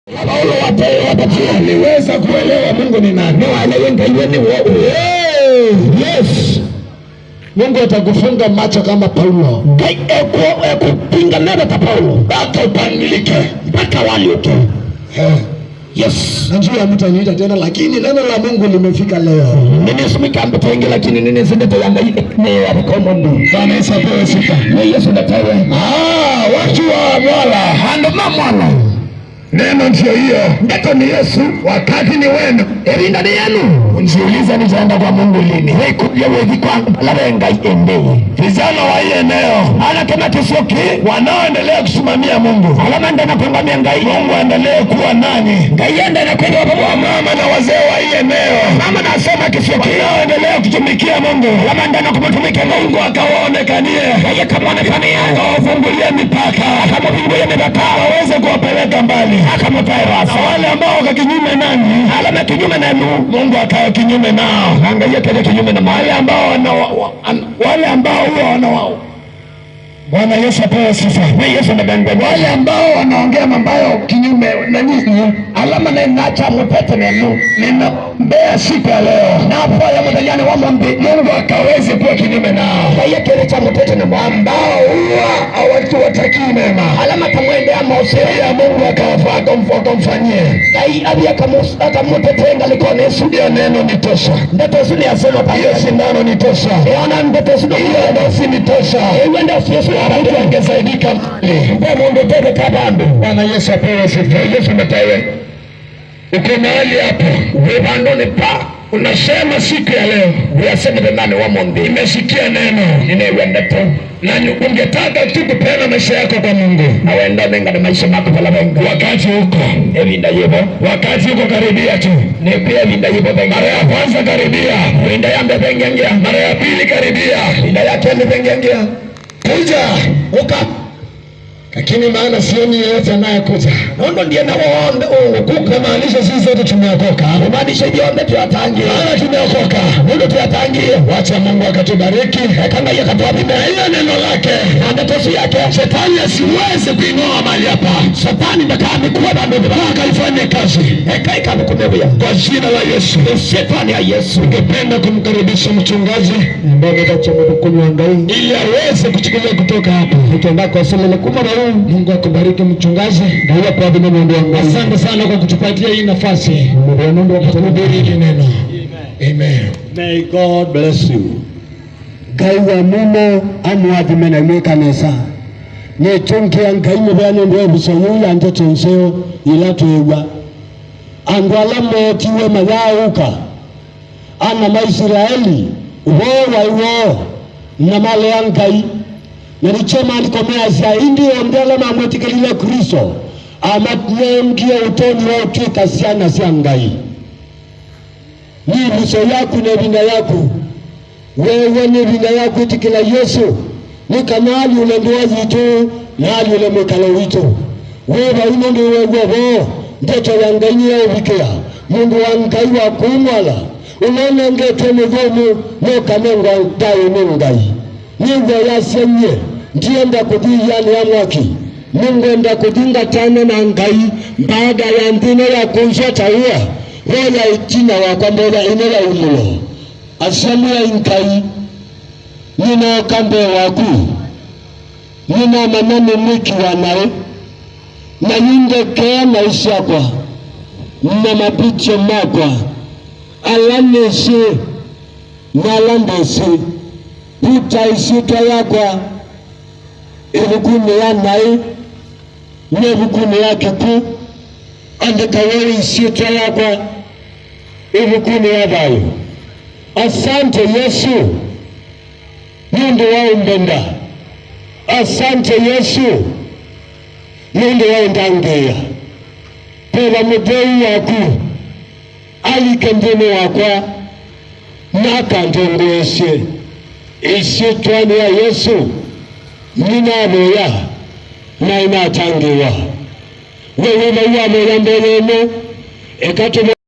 Paulo wapatie Aliweza kuelewa Mungu ni nani. Niwaelewe Ngai ni Yes. Mungu atakufunga macho kama Paulo Ngai ekupinga neno ta Paulo mpaka upangilike. Mpaka waliuke. Eh. Yes. Najua mtaniita tena, lakini neno la Mungu limefika leo. Ninisimikambitenge lakini ninisindete yanga neyabikomondi. Bwana Yesu apewe sifa. Ni Yesu ndatewe. Ah, watu wa Mwala, Andu ma Mwala, neno ndio hiyo. Ndeto ni Yesu. Wakati ni wenu. Erinda ni yenu. Unjiuliza nitaenda kwa Mungu lini? Wikuja wethi kwa lave Ngai ende. Vijana wa hii eneo Anake makisioki wanaoendelea kusimamia Mungu, alama na kuangamia Ngai. Mungu aendelee kuwa nanyi. Ngai ende na kwenda Wamama na wazee wa hii eneo mama nasema kisioki wanaoendelea kutumikia Mungu, alama ndana kumutumikia Mungu. Mungu akawaonekanie, Ngai akamwonekania, akawafungulia mipaka, akamufungulia mipaka, aweze kuwapeleka mbali. Akamutae Na rasa. wale ambao wako kinyume nanyi, Alama kinyume nenu, Mungu akawe kinyume nao. Angalia kile kinyume na Wale ambao wana, wale ambao huwa wana Bwana Yesu apewe sifa. Ni Yesu ndabengwe. Wale ambao wanaongea mambayo kinyume na nyinyi, Alama ne nacha mutete nenu, ninaombea siku ya leo, na ya muthenya wa mwambi, Mungu akaweze kuwa kinyume nao, Ngai kile cha mutete na mwamba, ambao huwa hawatuwatakii mema, alama tamwende amose, pia Mungu akamfanyie Ngai abi akamutetenga likonesu. Hiyo neno ni tosha, Ndeto icu ni asema hiyo sindano ni tosha, Eona ndeto icu hiyo dosi ni tosha. Ewe ndio Yesu. Mtu angesaidika mbali. Mbe mundu tete kabandu. Bwana Yesu apewe sifa. Yesu ndatewe. Uko mahali hapo, Wivandu ni pa unasema siku ya leo wiaseme thenani wa mundi, nimesikia neno ninewe ndeto, na ungetaka tu kupeana maisha yako kwa Mungu, na wenda nengane maisha mako pala venga. Wakati uko Evinda yivo. Wakati uko karibia tu, Nipia evinda yivo venga. Mara ya kwanza karibia, Vinda yambe vengengia. Mara ya pili karibia, Vinda ya keli vengengia. Kuja uka lakini maana sioni yeyote anayekuja. Nondo ndiye na woombe Ukuka maanisha sisi sote tumeokoka, kumaanisha ithionthe twatangie. Maana tumeokoka, Mundu twatangie. Wacha Mungu akatubariki Ekanga yakatwabime. Na hiyo neno lake Na ndeto icu yake, shetani asiweze kuing'oa mahali hapa, Satani ndakamikuwe bandu mpaka ifanye kazi eka ikamikumebuya kwa jina la Yesu. Shetani ya Yesu. Ningependa kumkaribisha mchungaji Ngai ili aweze kuchukulia kutoka hapa. nikenda kwaselele kuma rau. Mungu akubariki mchungaji. Ngai akwathime mundu wa Ngai. Asante sana kwa kutupatia hii nafasi Mũthenya nundu wa ya kuhubiri hili neno. Amen. May God bless you. Ngai wa mumo amwathime na imwe kanisa nitungia Ngai mũvea nĩ ũndũ wa ĩvuso yĩu ya ndeto nzeo ila twĩgua andũ ala mootiwe mayauka ana ma Israeli ũvoo wai woo na malea Ngai na nicho maandiko measya indi onthe ala mamwĩtĩkĩlile Kristo amanengie ũtonyi wa ũtuĩka ciana cia Ngai. Ni ivuso yaku na ĩvinda yaku wewe ni ĩvinda yaku ĩtĩkĩla Yesu ni kana aliule ndũa yitu na aliule mwĩkalo witu wĩ vau nũndũ weguo vo ndeto ya Ngai ni yaũvikia mundu wa Ngai wa kumwala unonengetwe mũthũmu nũkanengwa thayũ nĩ Ngai nĩguo yacienie ndienda kũthi yani ya mwaki nĩngwenda kũthi ngatane na Ngai baada ya nthino ya kunzwa taua roho ya itina wakwa mboya ino ya umulo aciamu ya Ngai ninoka mbee waku ninomanya nĩ mwĩki wa naĩ na yindekea naĩ ciakwa na mabitio makwa ala nĩci na ala ndĩci puta iciitwa yakwa ĩvukunĩ ya naĩ na ĩvukunĩ ya kĩku andĩka wewe iciitwa yakwa ĩvukunĩ ya thayũ. Asante Yesu nĩ wa umbenda. Asante Yesu nĩ wa undangia peva mũtheu waku alike nthĩnĩ wakwa nakandongoesye iciitwani ya Yesu ninaavoya na inatangiwa wewe vau avoya mbele ĩno ĩkatũma.